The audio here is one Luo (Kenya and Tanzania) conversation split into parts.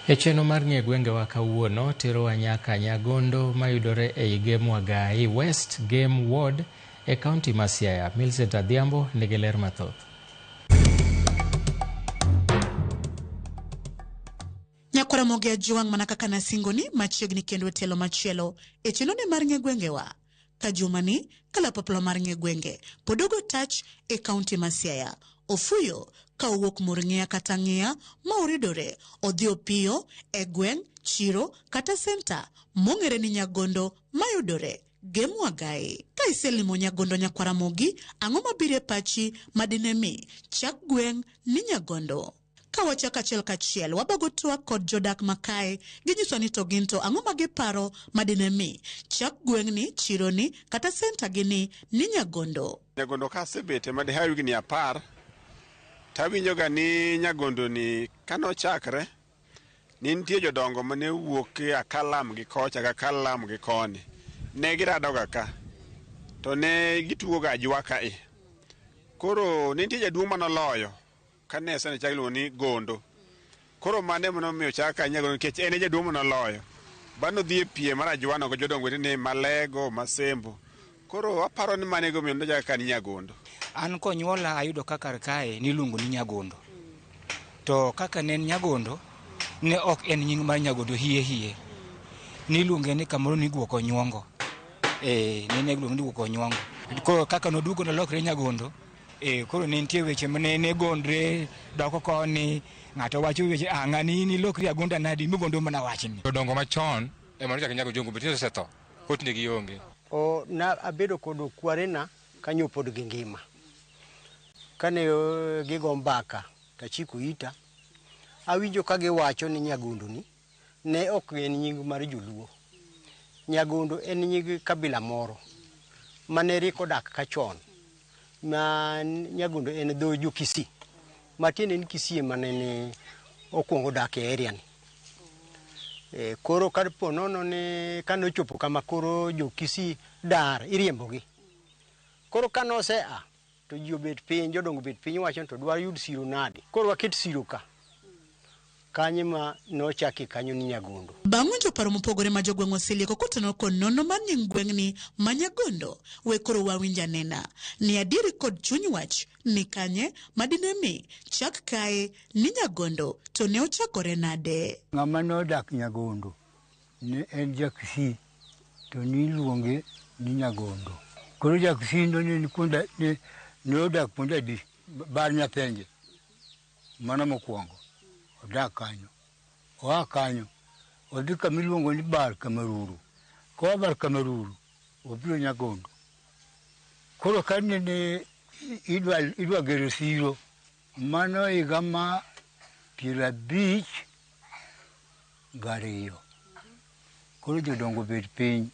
E chenro mar ng'e gwengewa kawuono terowa nyaka Nyagondo mayudore ei Gem Wagai West Gem Ward e kaunti ma Siaya. Millicent Adhiambo nigi ler mathoth. Nyakwara Ramogi Ajwang' mana kaka nasingoni machiegni kendo e tielo machielo e chenroni mar ng'e gwengewa. Ka jumani kalapapla mar ng'e gwenge pod ogo tach e kaunti ma Siaya. Ofuyo ka owuok Murng'ia kata Ng'ia ma oridore odhi opiyo e gweng', chiro kata senta mong'ere ni Nyagondo mayudore Gem Wagai. Ka iselimo Nyagondo nyakwar Ramogi, ang'o mabiro e pachi madine mi chak gweng' ni Nyagondo? Ka wachako achiel kachiel, wabago twak kod jodak makae, ginyiso ni to gin to ang'o ma giparo madine mi chak gweng'ni, chironi kata senta gi ni ni Nyagondo. Nyagondo ka asebete madihaw higni 10 tawinjoga ni Nyagondo ni kanochakre ne nitie jodongo mane wuok Akalam gi kocha gi Akalam gi koni. Ne giradoga ka to ne gitugoga ajwa kae. Koro ne nitie jaduong' manoloyo kane sani chak iluongo ni Gondo. Koro mano ema nomiyo ochak ka Nyagondo nikech en e jaduong' manoloyo. Bang' nodhi e piem mar ajwano gi jodongo wetene Malego, Masembo. Koro aparo ni mano e gimomiyo nochak ka ni Nyagondo. An konyuola ayudo ka kar kae niluongo ni Nyagondo. To kaka ne en Nyagondo, ne ok en nying mar Nyagondo hie hie. Niluonge ni kamoro ni Guok Onyuongo. Ne iluonge ni Guok Onyuongo. Koro kaka noduogo nolokre Nyagondo, koro ne nitie weche mane ne gondre doko koni, ng'ato wacho weche, ng'ani in ilokri agonda nadi, migondo mana wachni. Jodongo machon ema nochako Nyagondo, be tinde osetho, koro tinde gionge. Na abedo kod kwarena kanyo pod gingima. Kane gigo mbaka tachiko ita, awinjo ka giwacho ni Nyagondo ni ne ok en nying mar joluo. Nyagondo en nying kabila moro mane rik odak ka chon. Ma Nyagondo en dho jo Kisii. Matiende ni Kisii ema nene okwongo dak e area ni. Koro ka po nono ni kanochopo kama koro jo Kisii dar iriembogi. Koro kanose a to ji obet piny, jodongo obet piny wacho ni to dwayud siro nade. Koro waket siro ka. Kanyo ma nochaki kanyo ni Nyagondo. Bang' winjo paro mopogore ma jogweng' oselieko kotenore kod nonro mar nying gweng'ni ma Nyagondo, we koro wawinj anena ni adieri kod chuny wach ni kanye madine mi chak kae ni Nyagondo to ne ochakore nade. Ng'ama nodak Nyagondo ne en ja Kisii to niluonge ni Nyagondo. Koro ja Kisii no ne kuonde ne nodak kuonde adi? Bar Nyapenje. Mano mokwongo. Odak kanyo. Oa kanyo. Odhi kama iluongo ni Bar Kamaruru. Koa Bar Kamaruru, obiro Nyagondo. Koro ka nene idwa gero siro, mano higa ma 52. Koro jodongo obet piny,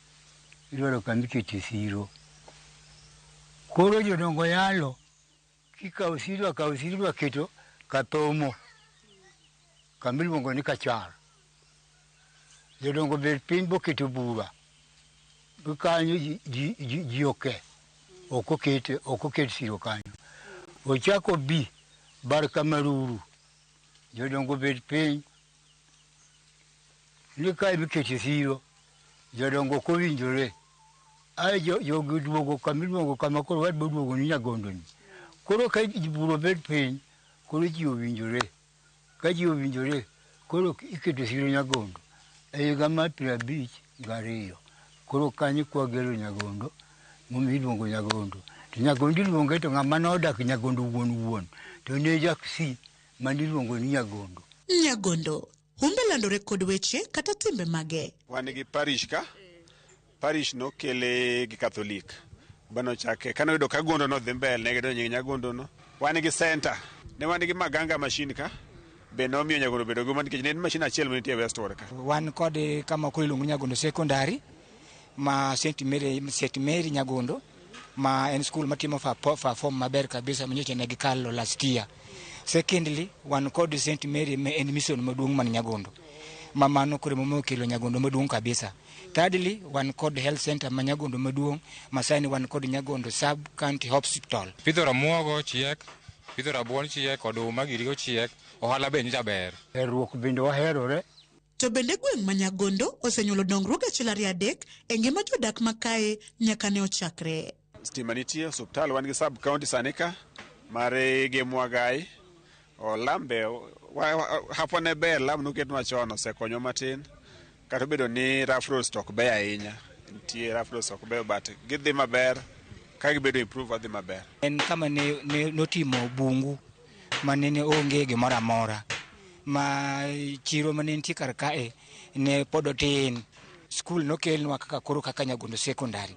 idwaro kama ikete siro. Koro jodongo yalo, kikawo siro akawo siro idwa keto Kathomo, kama iluongo ni Kachar. Jodongo obet piny boketo bura. Kanyo ji oke, ok oket siro kanyo. Ochako bi Bar Kamaruru, jodongo obet piny ni kae mikete siro, jodongo ok owinjore. Ae jogi oduogo kama iluongo kama koro wadwa duogo ni Nyagondo ni. Koro ka bura obet piny, koro ji owinjore. Ka ji owinjore, koro iketo siro Nyagondo e higa mar 52. Koro kanyo kwagero Nyagondo, momiyo iluongo Nyagondo. To Nyagondo iluonge to ng'ama nodak Nyagondo wuon wuon to ne ja Kisii maniluongo ni Nyagondo. Nyagondo, humbe landore kod weche kata timbe mage. Wan gi parish ka, parish nokele gi Catholic. Banochake, kane oyudo ka Gondo nodhi mbele, ne gidonjo nying Nyagondo no. Wan gi center, ne wan gi Maganga machine ka, be nomiyo Nyagondo obedo gi nikech ne en machine achiel manitie Westward ka. Wan kod kama koro iluongo ni Nyagondo Secondary ma St. Mary, St. Mary Nyagondo ma en school matimo perform maber kabisa manyocha ne gikalo last year. Secondly, wan kod St. Mary ma en mission maduong' man Nyagondo ma mano koro emomiyo okelo Nyagondo maduong' kabisa. Thirdly, wan kod health center ma Nyagondo maduong' ma sani wan kod Nyagondo Sub County Hospital. Pitho ramuogo chiek, pitho rabuon chiek, oduma giri go chiek, ohala be nyocha ber. Herruok bende waherore. To bende gweng' ma Nyagondo osenyuolo dongruok achiel ariyo adek e ngima jodak ma kae nyaka ne ochakre. Stima nitie, osiptal wan gi sub county sani ka mar Gem Wagai. Olambe hapwa ne ber, lam noketnwa chon osekonyo matin. Kata obedo ni rough roads to ok beyo ahinya. Nitie rough roads ok beyo but gidhi maber, ka gibedo improve wadhi maber. En kama ne notimo bungu ma ne onge gimoro amora ma chiro mane nitie kar kae ne pod otin. Skul nokelnwa kaka koro kaka Nyagondo Secondary.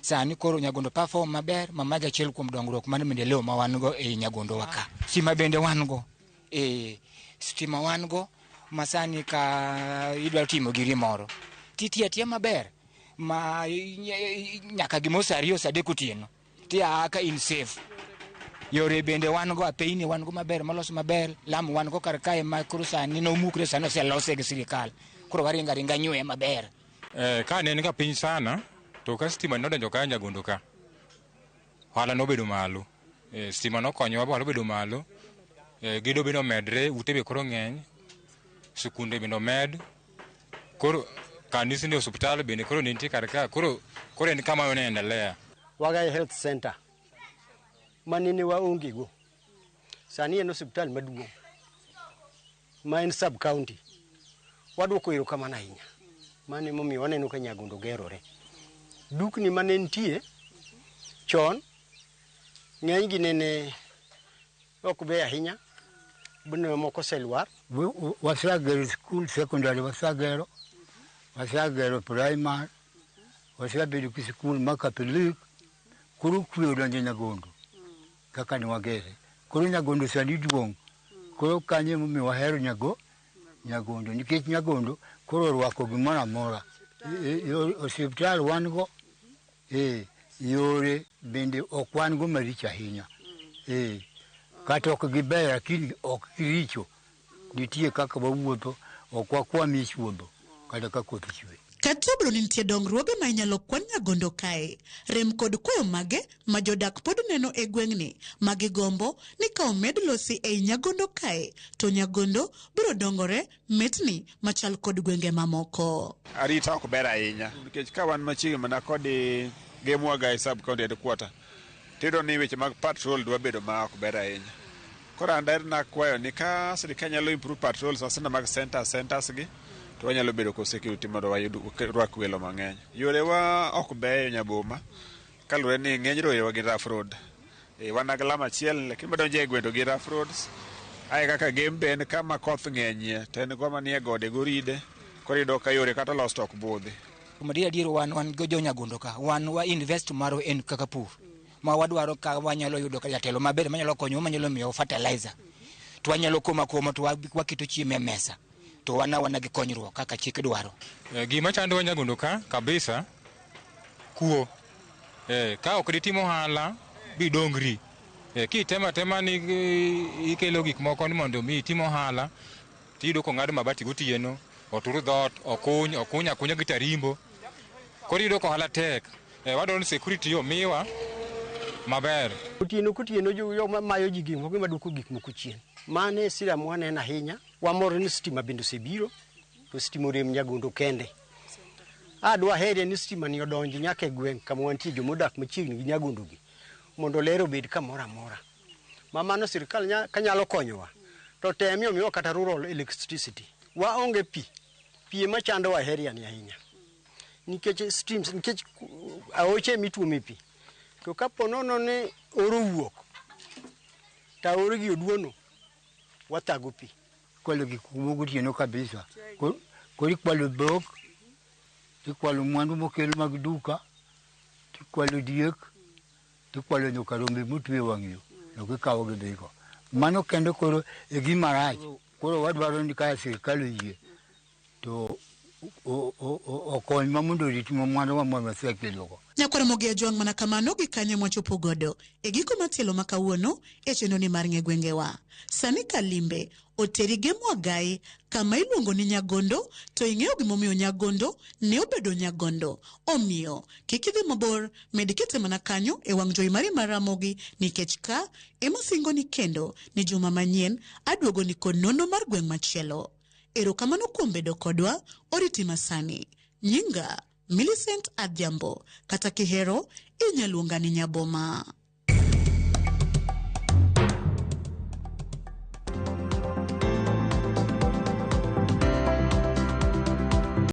Sani koro Nyagondo perform maber ma mago achiel kuom dongruok mar maendeleo ma wan go ei Nyagondo wa ka. Stima bende wan go. Stima wan go ma sani ka idwa timo giri moro titiyo atiya maber ma nyaka gimoro sa 2 sa 3 otieno tia ka in safe. Yore bende wan go, apeyni wan go maber molos maber, lam wan go kar kae ma koro sani nomukre, sani oselose gi sirikal. Koro waringo aringa nywe maber. Ka ne en ga piny sana, to ka stima nodonjo ka Nyagondo ka, ohala nobedo malo. Stima nokonyowa ba ohala obedo malo. Gedo bende omedre, ute be koro ng'eny, sikunde bende omed. Koro kanisni, osiptal bende koro nitie kar ka, koro en kama onaendelea. Wagai Health Center manene waonge go sani en osiptal maduong' ma en sub county. Wadwoko erokamano ahinya. Mano emomiyo waneno ka Nyagondo gerore. Dukni mane nitie chon ng'eny gi nene ok beyo ahinya, moko oselwar. Wasegero skul secondary, wasegero primary, wasebedo gi skul ma Catholic. Koro kwe odonjo e Nyagondo kaka ne wagere. Koro Nyagondo sani duong'. Koro kanyo emomiyo wahero Nyagondo nikech Nyagondo koro orwako gimoro amora. Osiptal wan go, yore bende ok wan go maricho ahinya. Kata ok gibeyo lakini ok giricho. Nitie kaka wawuotho, ok wakwam e chuodho kata ka koth chwe. Kata obedo ni nitie dongruoge ma inyalo kwan Nyagondo kae, rem kod kwayo mage ma jodak pod neno e gweng'ni ma gigombo ni ka omed losi ei Nyagondo kae, to Nyagondo biro dongore metni machal kod gwenge mamoko. Arita ok ber ahinya nikech ka wan machiegni mana kod Gem Wagai sub county headquarter, tiyudo ni weche mag patrol dwa bedo ma ok ber ahinya. Koro an daher nakwayo ni ka sirikal nyalo improve patrols sana mag centers gi, to wanyalo bedo kod security mondo wayud rwak welo mang'eny. Yorewa ok beyo nyaboma kaluwore ni ng'eny rorewa gin rough road. Wan gi lam achiel lakini madonjo e gwenge to gin rough roads. Ae kaka Gem be en kama koth ng'enyie to en kama nie gode goride, koro iyudo ka yore kata olos to ok budhi. Kuom adier wan go jo Nyagondo ka wan wa invest marwa en kaka pur ma wadwaro ka wanyalo yudo jatelo maber manyalo konyowa, manyalo miyowa fertilizer to wanyalo komo akoma to waketo chiemo e mesa to wan awana gi konyruok kaka chik dwaro. Gima chandowa Nyagondo ka kabisa, kuo. Ka ok ditim ohala bidongri. Kitemo atema ni ikelo gik moko ni mondo mi itim ohala, tiyudo kong'ad mabati gotieno, otur dhoot, okuny, okuny akunya gi tarimbo. Koro iyudo ka ohala tek. Wadwaro ni security omiwa maber. Otieno kotieno joma mayo ji gik moko ema duoko gik moko chien. Mano e sira mwaneno ahinya. Wamor ni stima bende osebiro, to stima orem Nyagondo kende. A dwaherie ni stima ni odonj nyaka e gweng' kama wantie jomodak machiegni gi Nyagondo gi, mondo ler obed kamoro amora. Ma mano sirikal kanyalo konyowa, to temie omiwa kata rural electricity. Waonge pi, pi ema chandowa e area ni ahinya. Nikech streams, nikech aoche mituome pi. To kapo nono ni oro owuok, to aore gi oduono, wathago pi. Ikwalo gik moko gotieno kabisa. Koro ikwalo dhok, tikwalo mwandu mokel mag duka, tikwalo diek, tikwalo nyaka rombe motwe e wang' yo, to gikawo gidhigo. Mano kende koro e gima rach. Koro wadwaro ni ka sirikal oyie to okonywa mondo oritnwa mwanduwa ma wasekelogo. Nyakwar Ramogi Ajwang' mana kamano gi kanyo mwachopo godo e giko mar tielo ma kawuono e chenro ni mar ng'e gwengewa. Sani kalimbe oteri Gem Wagai kama iluongo ni Nyagondo to ing'eyo gimomiyo Nyagondo ne obedo Nyagondo. Omiyo kik idhi mabor, med kete mana kanyo e wang' jowi mari mar Ramogi nikech ka ema singo ni kendo ni juma manyien aduogo ni kod nonro mar gweng' machielo. Erokamano kuom bedo kodwa oriti masani. Nyinga Millicent Adhiambo, kata kihero inyaluonga ni Nyaboma.